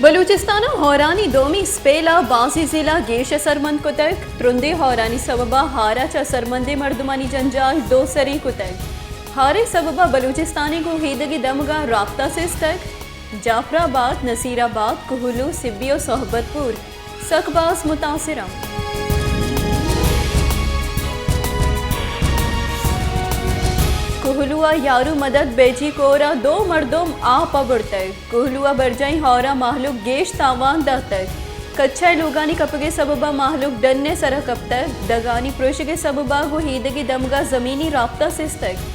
بلوچستان ءَ ہورانی دومی اسپیل ءَ بازیں ضلع گیش اثرمند کتگ۔ ترندیں ہورانی سبب ءَ ہار ءَ چہ اثرمندیں مردمانی جنجال دو سری کتگ۔ ہار ءِ سبب ءَ بلوچستان ءِ گوں ایدگہ دمگاں رابطہ سستگ۔ جعفر آباد، نصیر آباد، کوہلو، سبی ءُ صحبت پور سک باز متاثر اَنت۔ کوہلو ءَ یارو مدد بیجی کور ءَ دو مردم آپ ءَ برتگ۔ کوہلو ءَ برجائیں ہور ءَ مہلوک گیش تاوان داتگ۔ کچہ ءِ لوگانی کپگ ءِ سبب ءَ مہلوک ڈن ءِ سر ءَ کپتگ۔ ڈگانی پروشگ ءِ سبب ءَ گوں ایدگہ دمگ ءَ زمینی رابطہ سستگ۔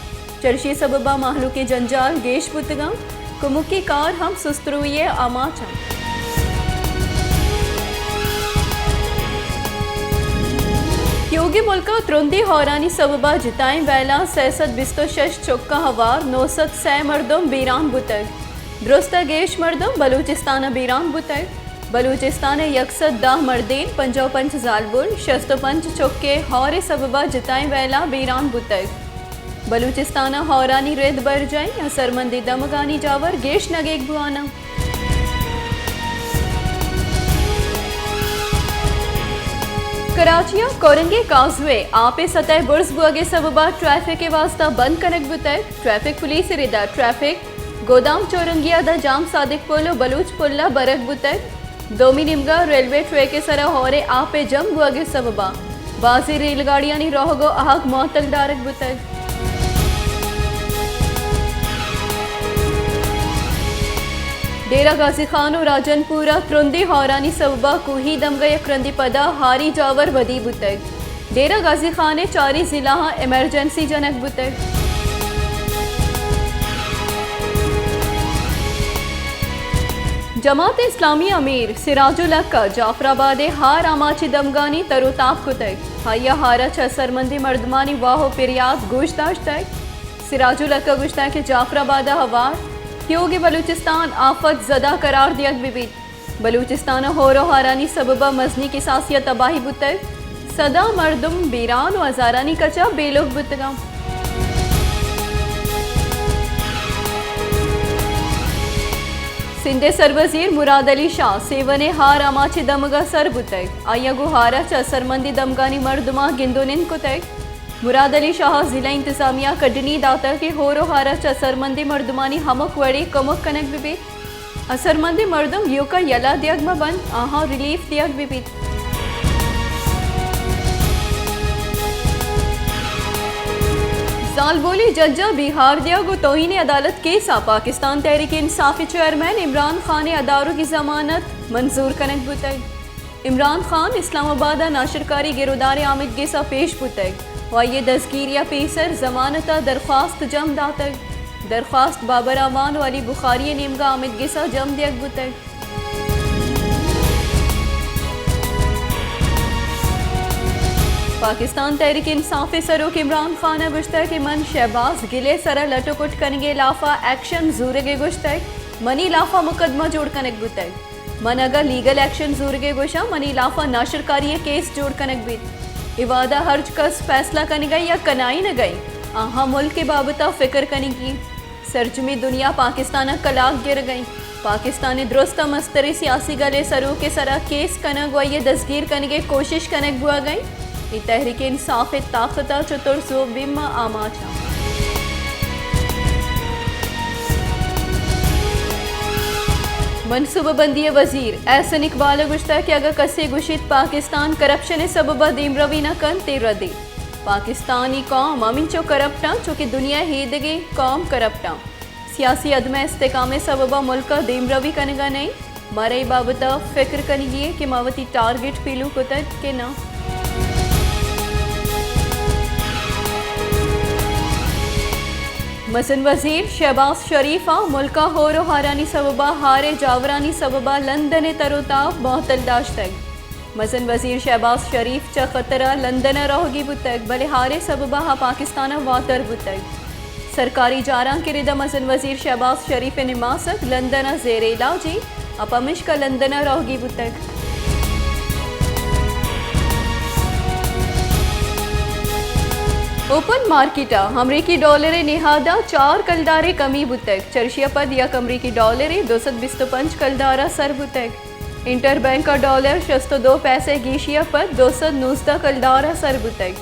چرشی ءِ سبب ءَ مہلوک ءِ جنجال گیش بوتگ اَنت۔ کمکی کار ہم سست روی ءِ آماچ اَنت۔ تیوگیں ملک ءَ ترندیں ہورانی سبب ءَ جتائیں ویلاں سئے سد بیست ءُ شش چک ءَ ہوار نو سد سئے مردم بیران بوتگ۔ درست ءَ گیش مردم بلوچستان ءَ بیران بوتگ۔ بلوچستان ءِ یک سد دہ مردین، پنجاہ ءُ پنچ زالبول، شست ءُ پنچ چک ءِ ہور ءِ سبب ءَ جتائیں ویلاں بیران بوتگ۔ بلوچستان ءَ ہورانی رد برجائیں، اثرمندیں دمگانی جاور گیش نگیگ بوان اَنت۔ کراچی ءَ کورنگے کازوے آپ ءِ سطح برز بوگ ءِ سبب ءَ ٹریفک ءِ واستہ بند کنگ بوتگ۔ ٹریفک پولیس ءِ رد ءَ ٹریفک گودام چورنگی ءَ داں جام صادق پل ءُ بلوچ پل ءَ برگ بوتگ۔ دومی نیمگ ءَ ریلوے ٹریک ءِ سر ءَ ہور ءِ آپ ءِ جم بوگ ءِ سبب ءَ بازیں ریل گاڑیانی روگ ءُ آہگ معطل دارگ بوتگ۔ ڈیرہ غازی خان ءُ راجن پور ءَ ترندیں ہورانی سبب ءَ کوہی دمگ ءَ یک رندے پدا ہاری جاور ودی بوتگ۔ ڈیرہ غازی خان ءِ چاریں ضلعاں ایمرجنسی جنگ بوتگ۔ جماعت اسلامی ءِ امیر سراج الحق ءَ جعفر آباد ءِ ہار آماچیں دمگانی تر ءُ تاب کتگ۔ آئی ءَ ہار ءَ چہ اثرمندیں مردمانی واہ ءُ پریات گوش داشتگ۔ سراج الحق ءَ گوشتگ کہ جعفر آباد ءَ ہوار تیوگیں بلوچستان آفت زدہ قرار دیگ بہ بیت۔ بلوچستان ءَ ہور ءُ ہارانی سبب ءَ مزنیں کساسے ءَ تباہی بوتگ۔ سداں مردم بیران ءُ ہزارانی کچ ءَ بے لوگ بوتگ اَنت۔ سندھ ءِ سروزیر مراد علی شاہ سیون ءِ ہار آماچیں دمگ ءَ سر بوتگ۔ آئی ءَ گوں ہار ءَ چہ اثرمندیں دمگانی مردماں گند ءُ نند کتگ۔ مراد علی شاہ ءَ ضلع انتظامیہ ءَ کڈنی داتگ کہ ہور ءُ ہار ءَ چہ اثرمندیں مردمانی ہمک وڑیں کمک کنگ بہ بیت۔ اثرمندیں مردم ایوک ءَ یلہ دیگ مہ بنت، آہاں ریلیف دیگ بہ بیت۔ زالبولی جج ءَ بیہار دیگ ءُ توہین عدالت کیس ءَ پاکستان تحریک انصاف ءِ چیئرمین عمران خان ءِ ادارگی ضمانت منظور کنگ بوتگ۔ عمران خان اسلام آباد ءَ ناشرکاری گرودار ءِ آمدگس ءَ پیش بوتگ ءُ آئی ءِ دزگیری ءَ پیسر ضمانت ءِ درخواست جم داتگ۔ درخواست بابر اعوان ءُ علی بخاری ءِ نیمگ ءَ آمدگس ءَ جم دیگ بوتگ۔ پاکستان تحریک انصاف ءِ سروک عمران خان ءَ گوشتگ کہ من شہباز گل ءِ سر ءَ لٹ ءُ کٹ کنگ ءِ ہلاف ءَ ایکشن زورگ ءِ گوشتگ، منی ہلاف ءَ مقدمہ جوڑ کنگ بوتگ۔ من اگاں لیگل ایکشن زورگ ءِ گوشاں، منی ہلاف ءَ ناشرکاری ءِ کیس جوڑ کنگ بیت۔ اے وہد ءَ ہرچ کس فیصلہ کنگ ءَ یا کنائینگ ءَ، آہاں ملک ءِ بابت ءَ فکر کنگی۔ سرجمیں دنیا پاکستان ءَ کلاگ گرگ ءَ۔ پاکستان ءِ درست ءَ مستریں سیاسی گل ءِ سروک ءِ سر ءَ کیس کنگ ءُ آئی ءِ دزگیر کنگ ءِ کوشش کنگ بوگ ءَ۔ اے تحریک انصاف ءِ طاقت ءَ چتور زوبیم ءَ آماچ اَنت۔ منصوبہ بندی ءِ وزیر احسن اقبال ءَ گوشتگ کہ اگاں کسے گوشیت پاکستان کرپشن ءِ سبب ءَ دیمروی نہ کنت، اے ردے۔ پاکستانی قوم ہمینچو کرپٹ اَنت، چو کہ دنیا ءِ ایدگہ قوم کرپٹ اَنت۔ سیاسی عدم استحکام ءِ سبب ءَ ملک ءَ دیمروی کنگ ءَ نہ اِنت۔ مارا اے بابت ءَ فکر کنگی اِنت کہ ما وتی ٹارگٹ پیلو کتگ کہ نہ۔ مزن وزیر شہباز شریف ءَ ملک ءَ ہور ءُ ہارانی سبب ءَ، ہار ءِ جاورانی سبب ءَ لندن ءِ تر ءُ تاب معطل داشتگ۔ مزن وزیر شہباز شریف چہ قطر ءَ لندن ءَ روگی بوتگ، بلے ہار ءِ سبب ءَ آ پاکستان ءَ واتر بوتگ۔ سرکاری جارانک ءِ رد ءَ مزن وزیر شہباز شریف ءِ نماسگ لندن ءَ زیر علاج اِنت ءُ پمیشکا لندن ءَ روگی بوتگ۔ اوپن مارکیٹ ءَ امریکی ڈالر ءِ نہاد ءَ چار کلدار ءِ کمی بوتگ۔ چرشی ءَ پد یک امریکی ڈالرے دو سد بیست ءُ پنچ کلدار ءَ سر بوتگ۔ انٹر بینک ءَ ڈالر شست ءُ دو پیسہ گیشی ءَ پد دو سد نوزدہ کلدار ءَ سر بوتگ۔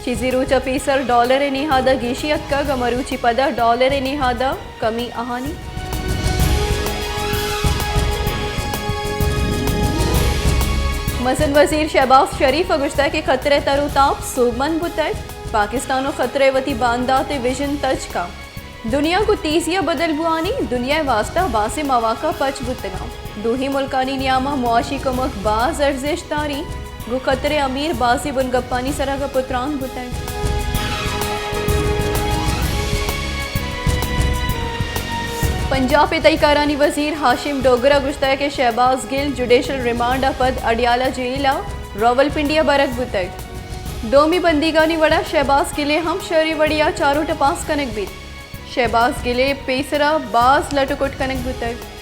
چیزی روچ ءَ پیسر ڈالر ءِ نہاد ءَ گیشی اتکگ، ھما روچی پد ءَ ڈالر ءِ نہاد ءَ کمی آھانی۔ مزن وزیر شہباز شریف ءَ گوشتگ کہ قطر ءِ تر ءُ تاب سوبمند بوتگ، پاکستان ءُ قطر ءَ وتی باندات ءِ وژن تچک ءَ۔ دنیا گوں تیزی ءَ بدل بوانی، دنیا ءِ واستہ بازیں مواقع پچ بوتگ اَنت۔ دوھیں ملکانی نیام ءَ معاشی کمک باز ارزشت داری، گوں قطر ءِ امیر بازیں بنگپانی سرا گپ ءُ تران بوتگ۔ پنجاب ءِ تہی کارانی وزیر ہاشم ڈوگر ءَ گوشتگ کہ شہباز گل جوڈیشل ریمانڈ ءَ پد اڈیالہ جیل ءَ راولپنڈی ءَ برگ بوتگ۔ دومی بندیگانی وڑا شہباز گل ءِ ہم شری وڑی ءَ چاروں ٹپاس کنگ بیت۔ شہباز گل ءِ پیسرا باز لٹ ءُ کٹ کنگ بوتگ۔